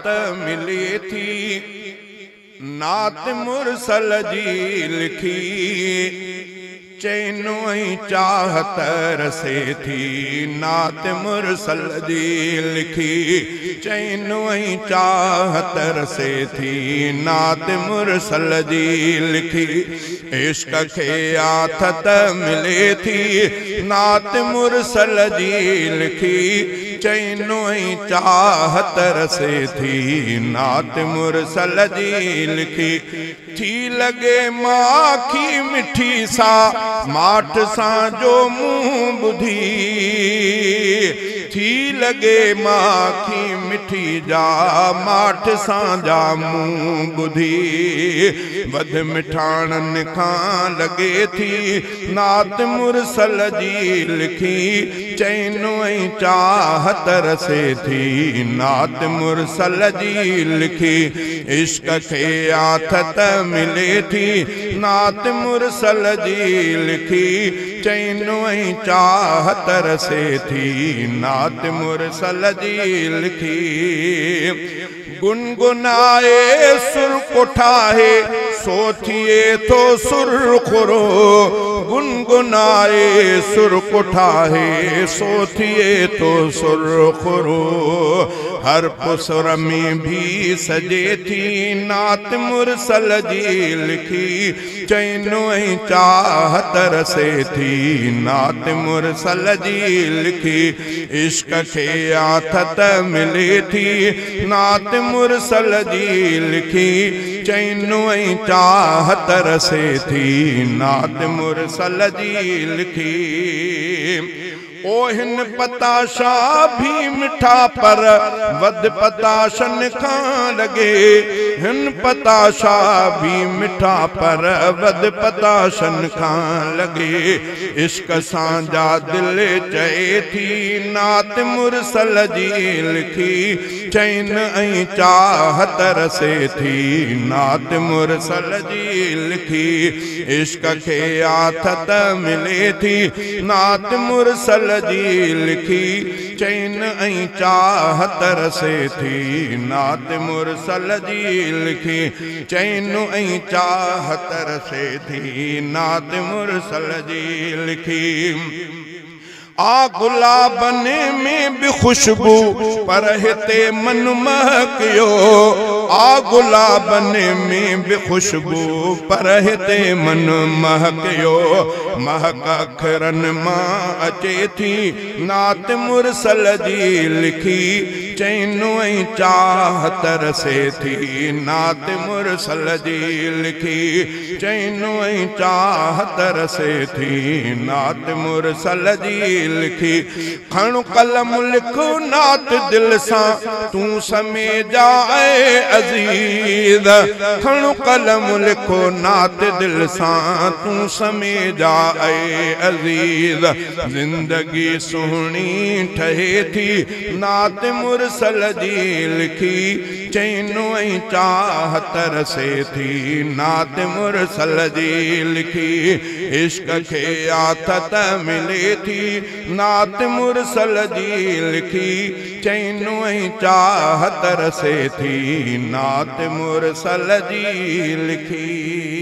آٿت ملي ٿي، نات مرسل جي لکي چين ۽ چاهت رسي ٿي، نات مرسل جي لکي چين ۽ چاهت رسي ٿي، نات مرسل جي لکي عشق کي آٿت ملي ٿي، نات مرسل جي لکي چين ۽ چاهت رسي ٿي، نات مرسل جي لکي ٿي لڳي ماکي مٺي سا ماٺ سان جو منهن ٻڌي، ٿي لڳي ماکي مٺي جا ماٺ سان جا منهن ٻڌي، وڌ مٺاڻن کان لڳي ٿي، نات مرسل جي لکي چين ۽ چاهت رسي ٿي، نات مرسل جي لکي عشق کي آٿت ملي ٿي، نات مرسل جي لکي چين ۽ چاهت رسي ٿي، نات مرسل جي لکي گنگنائي سر ڪوٺاهي سو ٿئي ٿو سر خرو، گنگنائي سر ڪوٺاهي سو ٿئي ٿو سر خرو، هر پسر ۾ به سجي ٿي، نات مرسل جي لکي چين ۽ چاهت رسي ٿي، نات مرسل جي لکي عشق کي آٿت ملي ٿي، نات مرسل جي لکي چين ۽ چاهت رسي ٿي، نات مرسل جي لکي او هن پتاشا به مٺا پر وڌ پتاشن کان لڳي، هن پتاشا به مٺا پر وڌ پتاشن کان لڳي، عشق سان جا دل چئي ٿي، نات مرسل جي لکي چين ۽ چاهت رسي ٿي، نات مرسل جي لکي عشق کي آٿت ملي ٿي، نات مرسل جي لکي چين ۽ چاهت رسي ٿي، نات مرسل جي لکي چين ۽ چاهت رسي ٿي، نات مرسل جي لکي آ گلابن ۾ به خوشبو پر هتي من مهڪيو، آ گلابن ۾ به خوشبو پر هتي من مهڪيو، مهڪ اکرن مان اچي ٿي، نات مرسل جي لکي چين ۽ چاهت رسي ٿي، نات مرسل جي لکي چين ۽ چاهت رسي ٿي، نات مرسل جي لکي کڻ قلم لک نات دل سان تون سميجا اي عزيز، کڻ قلم لک نات دل سان تون سميجا اي عزيز، زندگي سهڻي ٺهي ٿي، نات مرسل جي لکي چين ۽ چاهت رسي ٿي، نات مرسل جي لکي عشق کي آٿت ملي ٿي، نات مرسل جي لکي چين ۽ چاهت رسي ٿي، نات مرسل جي لکي.